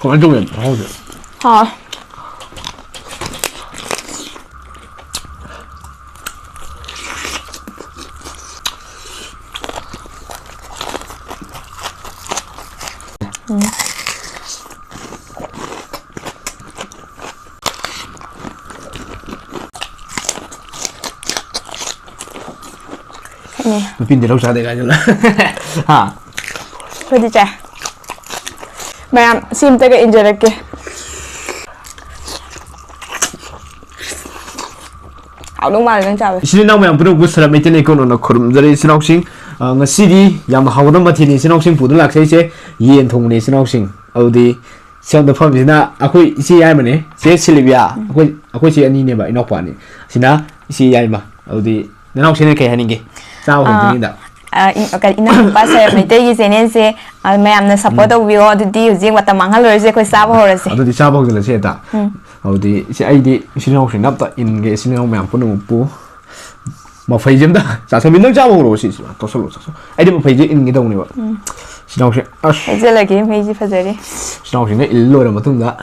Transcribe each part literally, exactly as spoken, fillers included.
ꯀꯃꯥꯏꯅ ꯇꯧꯒꯦ ꯃꯍꯥꯎꯁꯦ? ꯍꯥꯎ꯫ ꯅꯨꯄꯤꯅꯗꯤ ꯂꯧ ꯆꯥꯗꯦ ꯀꯥꯏꯗꯅ꯫ ꯍꯥ? ꯑꯩꯈꯣꯏꯗꯤ ꯆꯥꯏ꯫ ꯃꯌꯥꯝ ꯁꯤ ꯑꯝꯇꯒ ꯏꯟꯖꯔꯛꯀꯦ꯫ ꯍꯥꯎꯗꯧ ꯃꯥꯜꯂꯦ ꯅꯪ ꯆꯥꯕꯁꯦ꯫ ꯏꯆꯤꯜ ꯏꯅꯥꯎ ꯃꯌꯥꯝ ꯄꯨꯝꯅꯃꯛꯄꯨ ꯁꯔꯞ ꯃꯩꯇꯩ ꯂꯩꯀꯣꯜꯅ ꯈꯨꯔꯨꯝꯖꯔꯤ ꯏꯆꯤꯜ ꯏꯅꯥꯎꯁꯤꯡ꯫ ꯑ, ꯉꯁꯤꯗꯤ ꯌꯥꯝꯅ ꯍꯥꯎꯒꯗꯕ ꯃꯊꯦꯜꯅꯤ ꯏꯆꯤꯜ ꯏꯅꯥꯎꯁꯤꯡ ꯄꯨꯗꯨꯅ ꯂꯥꯛꯆꯔꯤꯁꯦ꯫ ꯌꯦꯟ ꯊꯣꯡꯕꯅꯤ ꯏꯆꯤꯜ ꯏꯅꯥꯎꯁꯤꯡ꯫ ꯑꯗꯨꯗꯤ ꯁꯣꯝꯗ ꯐꯝꯃꯤꯁꯤꯅ ꯑꯩꯈꯣꯏ ꯏꯆꯦ ꯌꯥꯏꯃꯅꯦ, ꯆꯦ ꯁꯤꯂꯤꯕꯤꯌꯥ꯫ ꯑꯩꯈꯣꯏ, ꯑꯩꯈꯣꯏ ꯆꯦ ꯑꯅꯤꯅꯦꯕ, ꯏꯅꯥꯎꯄꯥ ꯑꯅꯤ꯫ ꯁꯤꯅ ꯏꯆꯦ ꯌꯥꯏꯃ꯫ ꯑꯗꯨꯗꯤ ꯅꯅꯥꯎꯁꯤꯅ ꯀꯩ ꯍꯥꯏꯅꯤꯡꯒꯦ? ꯆꯥꯕ ꯑꯥ, ꯍꯧꯗ꯭ꯔꯤꯉꯩꯗ꯫ ꯑ, ꯏ-, ꯀ-, ꯏꯅꯥꯎꯅꯨꯄꯥ ꯁꯔꯞ ꯃꯩꯇꯩꯒꯤ ꯆꯦꯅꯦꯜꯁꯦ, ꯑ, ꯃꯌꯥꯝꯅ ꯁꯞꯄꯣꯔꯠ ꯇꯧꯕꯤꯌꯣ꯫ ꯑꯗꯨꯗꯤ ꯍꯧꯖꯤꯛ ꯃꯇꯝ ꯃꯥꯡꯍꯜꯂꯔꯣꯏꯁꯦ, ꯑꯩꯈꯣꯏ ꯆꯥꯕ ꯍꯧꯔꯁꯦ꯫ ꯑꯗꯨꯗꯤ ꯆꯥꯕ ꯍꯧꯖꯤꯜꯂꯁꯦ ꯍꯦꯛꯇ꯫ ꯎꯝ꯫ ꯑꯗꯨꯗꯤ ꯏꯆꯦ, ꯑꯩꯗꯤ ꯏꯆꯤꯜ ꯏꯅꯥꯎꯁꯤꯡꯅ ꯑꯝꯇ ꯏꯟꯒꯦ, ꯏꯆꯤꯜ ꯏꯅꯥꯎ ꯃꯌꯥꯝ ꯄꯨꯝꯅꯃꯛꯄꯨ꯫ ꯃꯐꯩꯁꯦ ꯑꯝꯇ ꯆꯥꯊꯣꯛꯃꯤ꯫ ꯅꯪ ꯆꯥꯕ ꯍꯧꯔꯛꯑꯣ ꯁꯤ, ꯁꯤ ꯇꯧꯁꯜꯂꯣ, ꯆꯥꯊꯣꯛ꯫ ꯑꯩꯗꯤ ꯃꯐꯩꯁꯦ ꯏꯟꯒꯦ ꯇꯧꯅꯦꯕ꯫ ꯎꯝ꯫ ꯏꯆꯤꯜ ꯏꯅꯥꯎꯁꯦ, ꯑꯁ꯫ ꯍꯩꯖꯜꯂꯒꯦ, ꯃꯩꯁꯤ ꯐꯖꯔꯦ꯫ ꯏꯆꯤꯜ ꯏꯅꯥꯎꯁꯤꯡꯅ ꯏꯜ ꯂꯣꯏꯔ ꯃꯇꯨꯡꯗ꯫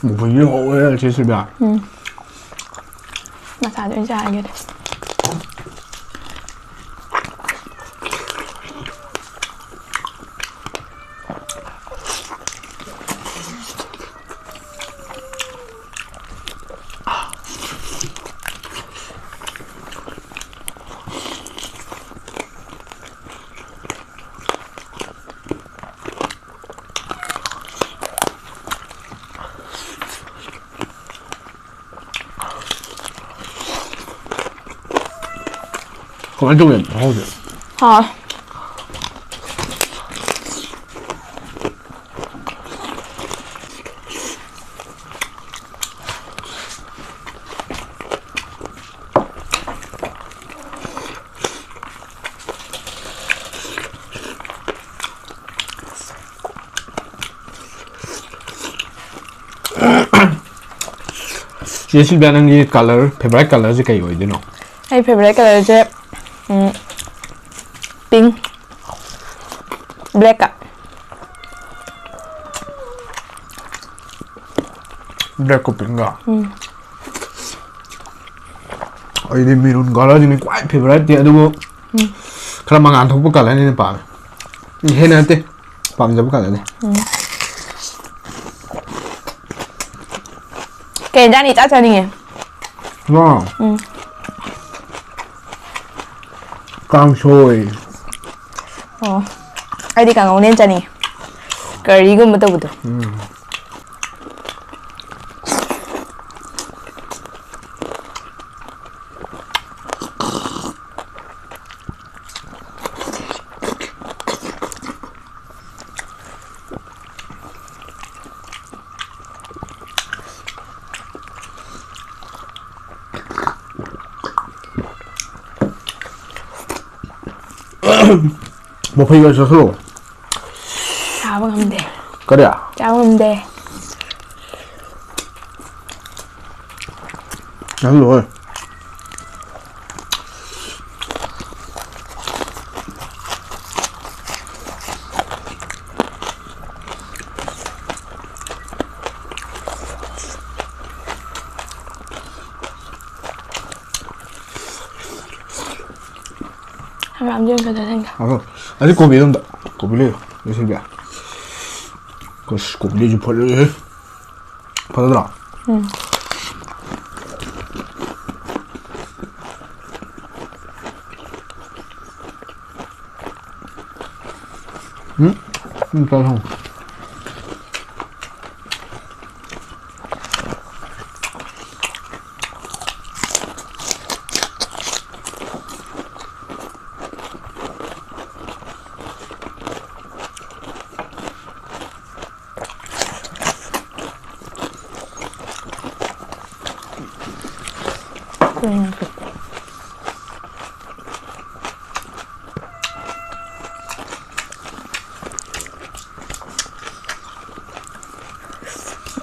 ꯃꯨꯕꯩꯁꯨ ꯍꯧꯋꯦ ꯁꯤ ꯁꯤꯕ꯫ ꯎꯝ꯫ ꯃꯁꯥꯗ ꯑꯣꯏꯅ ꯆꯥꯔꯒꯦ꯫ ꯀꯃꯥꯏꯅ ꯇꯧꯒꯦ ꯃꯍꯥꯎꯁꯦ? ꯍꯥꯎ꯫ ꯆꯦ ꯁꯤꯜꯚꯤꯌꯥ, ꯅꯪꯒꯤ ꯀꯂꯔ, ꯐꯦꯚꯣꯔꯥꯏꯠ ꯀꯂꯔꯁꯦ ꯀꯩ ꯑꯣꯏꯗꯣꯏꯅꯣ? ꯑꯩ ꯐꯦꯚꯣꯔꯥꯏꯠ ꯀꯂꯔꯁꯦ ꯄꯤꯡ, ꯕ꯭ꯂꯦꯛꯀ꯫ ꯕ꯭ꯂꯦꯛꯀ ꯄꯤꯡꯒ? ꯎꯝ꯫ ꯑꯩꯗꯤ ꯃꯦꯔꯨꯟ ꯀꯂꯔꯁꯤꯅꯤ ꯈ꯭ꯋꯥꯏ ꯐꯦꯚꯣꯔꯥꯏꯠꯇꯤ, ꯑꯗꯨꯕꯨ ꯎꯝ꯫ ꯈꯔ ꯃꯉꯥꯜ ꯊꯣꯛꯄ ꯀꯂꯔꯅ ꯍꯦꯟꯅ ꯄꯥꯝꯃꯦ꯫ ꯍꯦꯟꯅ ꯅꯠꯇꯦ, ꯄꯥꯝꯖꯕ ꯀꯂꯔꯅꯤ꯫ ꯎꯝ꯫ ꯀꯩ ꯌꯦꯟꯖꯥꯡꯅ ꯏꯆꯥ ꯆꯥꯅꯤꯡꯉꯦ? ꯉꯥ꯫ ꯎꯝ꯫ ꯀꯥꯡꯁꯣꯏ꯫ ꯑꯣ, ꯑꯩꯗꯤ ꯀꯥꯡꯉꯧꯅ ꯍꯦꯟꯅ ꯆꯥꯅꯤꯡꯉꯦ, ꯀꯔꯤꯒꯨꯝꯕ ꯇꯧꯕꯗꯣ꯫ ꯎꯝ꯫ ꯃꯐꯩꯒ ꯆꯠꯈ꯭ꯔꯣ꯫ ꯆꯥꯕ ꯉꯝꯗꯦ꯫ ꯀꯔꯤ? ꯆꯥꯕ ꯉꯝꯗꯦ꯫ ꯆꯥꯍꯜꯂꯣꯍꯦ꯫ ꯍꯪꯒꯥꯝꯗꯤ ꯑꯣꯏꯅ ꯐꯖꯅ ꯁꯦꯝꯒꯦ꯫ ꯑꯗꯣ, ꯑꯗꯨ ꯀꯣꯕꯤ ꯑꯗꯨꯝꯗ, ꯀꯣꯕꯤ ꯂꯩꯌꯨ, ꯂꯣꯏꯁꯤꯟꯕꯤ꯫ ꯑꯁ, ꯀꯣꯕꯤ ꯂꯩꯁꯨ ꯐꯖꯩꯍꯦ꯫ ꯐꯖꯗ꯭ꯔꯣ? ꯎꯝ꯫ ꯎꯝ? ꯎꯝ, ꯆꯥꯛ ꯊꯣꯡ꯫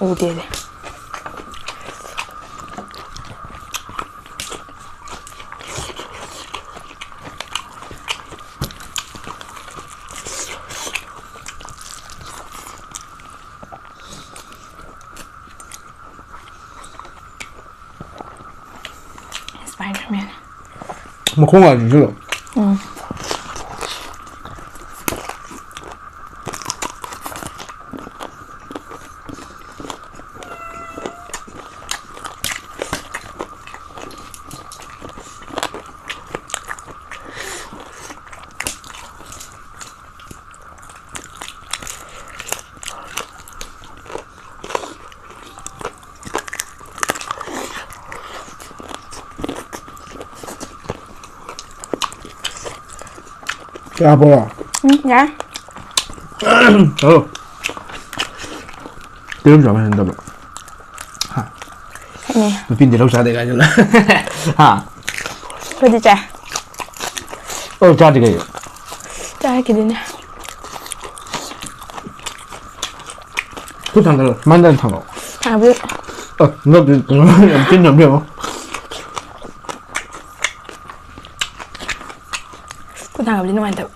ꯎꯗꯦꯅꯦ꯫ ꯃꯈꯣꯡ ꯍꯥꯏꯁꯤꯁꯨ꯫ ꯎꯝ꯫ ꯌꯥꯕ꯭ꯔꯣ? ꯎꯝ, ꯌꯥꯔꯦ꯫ ꯍꯜꯂꯣ꯫ ꯇꯤꯜꯍꯧ ꯆꯥꯕ ꯍꯩꯅꯗꯕ꯭ꯔꯣ? ꯍꯥ? ꯍꯩꯅꯩ꯫ ꯅꯨꯄꯤꯅ ꯇꯤꯜꯍꯧ ꯆꯥꯗꯦ ꯀꯥꯏꯅ꯫ ꯍꯥ? ꯑꯩꯈꯣꯏꯗꯤ ꯆꯥꯏ꯫ ꯑꯣ, ꯆꯥꯗꯦ ꯀꯩꯅꯣ? ꯆꯥꯔꯛꯈꯤꯗꯣꯏꯅꯦ꯫ ꯈꯨꯠ ꯊꯥꯡꯒꯠꯂꯣ꯫ ꯁꯨꯃꯥꯏꯅ ꯊꯥꯡꯒꯠꯂꯣ꯫ ꯊꯥꯡꯒꯠꯂꯣ꯫ ꯑ, ꯅꯠꯇꯦ, ꯀꯩꯅꯣ, ꯌꯥꯝ ꯇꯤꯟ ꯌꯥꯝ ꯌꯥꯝꯃꯦ꯫ ꯈꯨꯠ ꯊꯥꯡꯒꯠꯄꯗꯤ ꯅꯨꯡꯉꯥꯏꯇꯕ꯫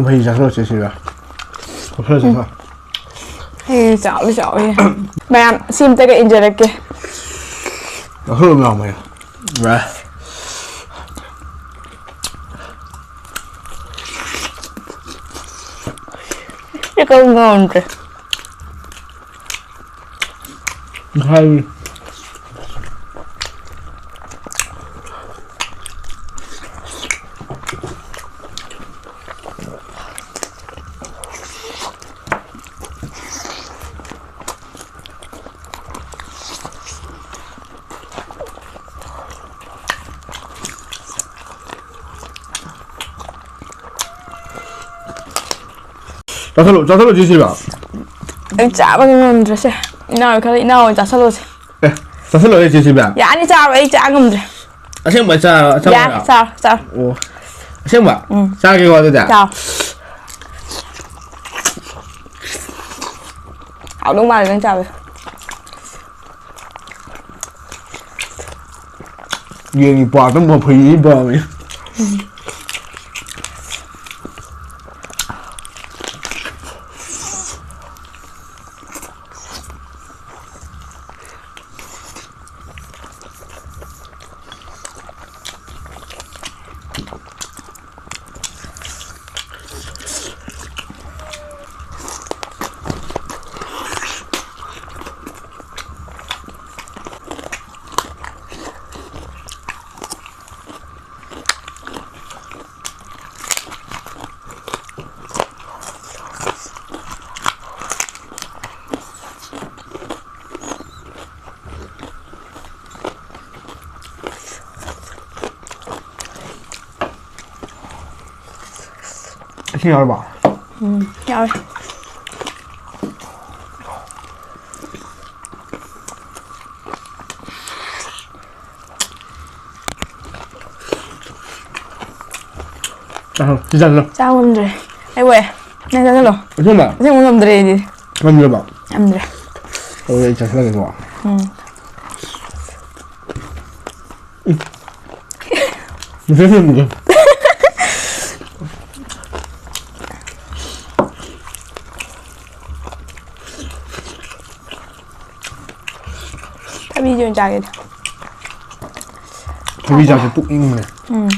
ꯃꯍꯤ ꯆꯥꯁꯤꯜꯂꯁꯦ ꯁꯤꯒ꯫ ꯆꯥꯁꯤꯜꯂꯁꯦ꯫ ꯎꯝ꯫ ꯍꯦ, ꯆꯥꯎꯋꯤ, ꯆꯥꯎꯋꯤ꯫ ꯃꯌꯥꯝ, ꯁꯤ ꯑꯝꯇꯒ ꯏꯟꯖꯔꯛꯀꯦ꯫ ꯆꯥꯁꯤꯜꯂꯨ ꯃꯌꯥꯝ ꯃꯌꯥꯝ꯫ ꯌꯥꯏ꯫ ꯑꯩ ꯀꯛ ꯉꯝꯗ꯭ꯔꯦ꯫ ꯉꯁꯥꯏ ꯆꯥꯁꯜꯂꯣ, ꯆꯥꯁꯜꯂꯣ, ꯆꯦ ꯁꯤꯜꯚꯤꯌꯥ꯫ ꯑꯩ ꯆꯥꯕꯒ ꯉꯝꯗ꯭ꯔꯦꯁꯦ꯫ ꯏꯅꯥꯎ ꯈꯔ, ꯏꯅꯥꯎ ꯑꯣꯏꯅ ꯆꯥꯁꯜꯂꯣꯁꯦ꯫ ꯑꯦ, ꯆꯥꯁꯜꯂꯣ, ꯆꯦ ꯁꯤꯜꯚꯤꯌꯥ꯫ ꯌꯥꯅꯤ, ꯆꯥꯔꯣ, ꯑꯩ ꯆꯥ ꯉꯝꯗ꯭ꯔꯦ꯫ ꯑꯁꯦꯡꯕ ꯆꯥ-, ꯆꯥ-, ꯌꯥꯔꯦ, ꯆꯥꯔꯣ, ꯆꯥꯔꯣ꯫ ꯑꯣ꯫ ꯑꯁꯦꯡꯕ? ꯎꯝ꯫ ꯆꯥꯒꯦꯀꯣ ꯑꯗꯨꯗꯤ꯫ ꯆꯥꯎ꯫ ꯍꯥꯎꯗꯧ ꯃꯥꯜꯂꯦ ꯅꯪ ꯆꯥꯕꯗꯣ꯫ ꯌꯦꯟꯒꯤ ꯄꯥꯔꯠꯇꯣ ꯃꯐꯩꯗꯤ ꯄꯥꯝꯃꯦ꯫ ꯏꯁꯤꯡ ꯌꯥꯎꯔꯕ? ꯎꯝ, ꯌꯥꯎꯔꯦ꯫ ꯑꯍ, ꯁꯤ ꯆꯥꯁꯤꯜꯂꯣ꯫ ꯆꯥ ꯉꯝꯗ꯭ꯔꯦ꯫ ꯑꯩ ꯋꯥꯏ꯫ ꯅꯪ ꯆꯥꯁꯤꯜꯂꯣ꯫ ꯑꯁꯦꯡꯕ? ꯑꯁꯦꯡꯕ ꯉꯝꯗ꯭ꯔꯦ ꯑꯩꯗꯤ꯫ ꯉꯝꯗ꯭ꯔꯕ? ꯉꯝꯗ꯭ꯔꯦ꯫ ꯑꯗꯨꯗꯤ ꯑꯩ ꯆꯥꯁꯤꯜꯂꯒꯦꯀꯣ꯫ ꯎꯝ꯫ ꯃꯁꯛ ꯌꯦꯡꯕꯗꯣ꯫ ꯊꯕꯤꯁꯦ ꯑꯣꯏꯅ ꯆꯥꯒꯦꯗ꯫ ꯊꯕꯤ ꯆꯥꯕꯁꯦ ꯄꯨꯛ ꯏꯪꯕꯅꯦ꯫ ꯎꯝ꯫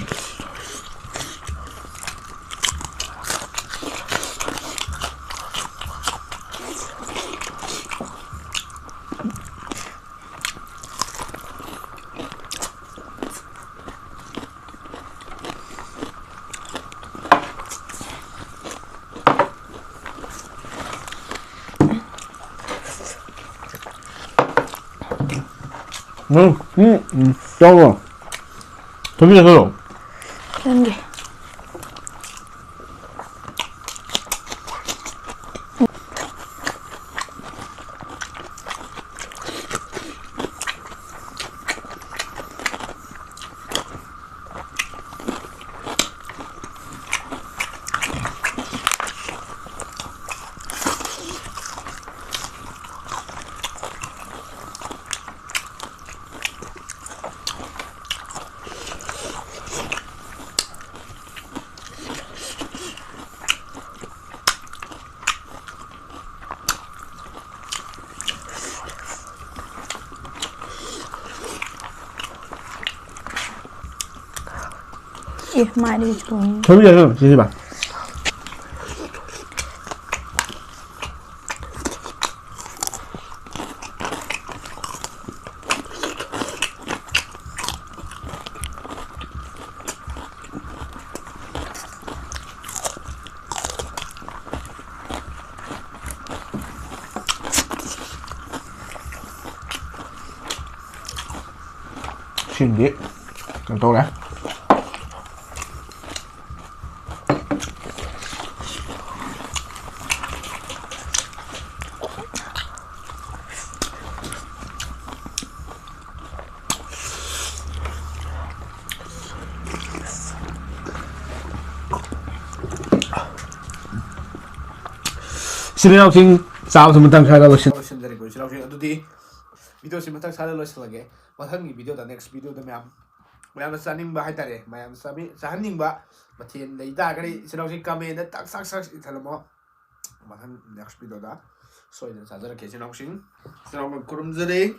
ꯎꯝ, ꯎꯝ, ꯎꯝ, ꯆꯥꯎꯔꯣ꯫ ꯊꯕꯤ ꯆꯥꯁꯤꯜꯂꯣ꯫ ꯅꯪꯒꯤ꯫ ꯑꯦ, ꯃꯥꯏꯗꯒꯤ ꯆꯣꯡꯉꯤ꯫ ꯁꯤꯃꯗꯤ ꯀꯩꯅꯣ ꯇꯧꯔꯦ꯫ ꯏꯆꯤꯜ ꯏꯅꯥꯎꯁꯤꯡ, ꯆꯥꯕꯁꯨ ꯃꯇꯥꯡ ꯁ꯭ꯋꯥꯏꯗ ꯂꯣꯏꯁꯤꯟ- ꯂꯣꯏꯁꯤꯟꯖꯔꯦꯀꯣ, ꯏꯆꯤꯜ ꯏꯅꯥꯎꯁꯤꯡ꯫ ꯑꯗꯨꯗꯤ video ꯁꯤ ꯃꯇꯥꯡ ꯁ꯭ꯋꯥꯏꯗ ꯂꯣꯏꯁꯤꯜꯂꯒꯦ꯫ ꯃꯊꯪꯒꯤ video ꯗ, next video ꯗ ꯃꯌꯥꯝ, ꯃꯌꯥꯝꯅ ꯆꯥꯅꯤꯡꯕ ꯍꯥꯏꯇꯥꯔꯦ, ꯃꯌꯥꯝꯅ ꯆꯥꯕꯤ-, ꯆꯥꯍꯟꯅꯤꯡꯕ ꯃꯊꯦꯜ ꯂꯩ ꯇꯥꯔꯒꯗꯤ, ꯏꯆꯤꯜ ꯏꯅꯥꯎꯁꯤꯡ, comment ꯗ ꯇꯛ ꯁꯛ ꯁꯛ ꯏꯊꯜꯂꯝꯃꯣ꯫ ꯃꯊꯪ next video ꯗ ꯁꯣꯏꯗꯅ ꯆꯥꯖꯔꯛꯀꯦ, ꯏꯆꯤꯜ ꯏꯅꯥꯎꯁꯤꯡ꯫ ꯏꯆꯤꯜ ꯏꯅꯥꯎ ꯈꯨꯔꯨꯝꯖꯔꯤ꯫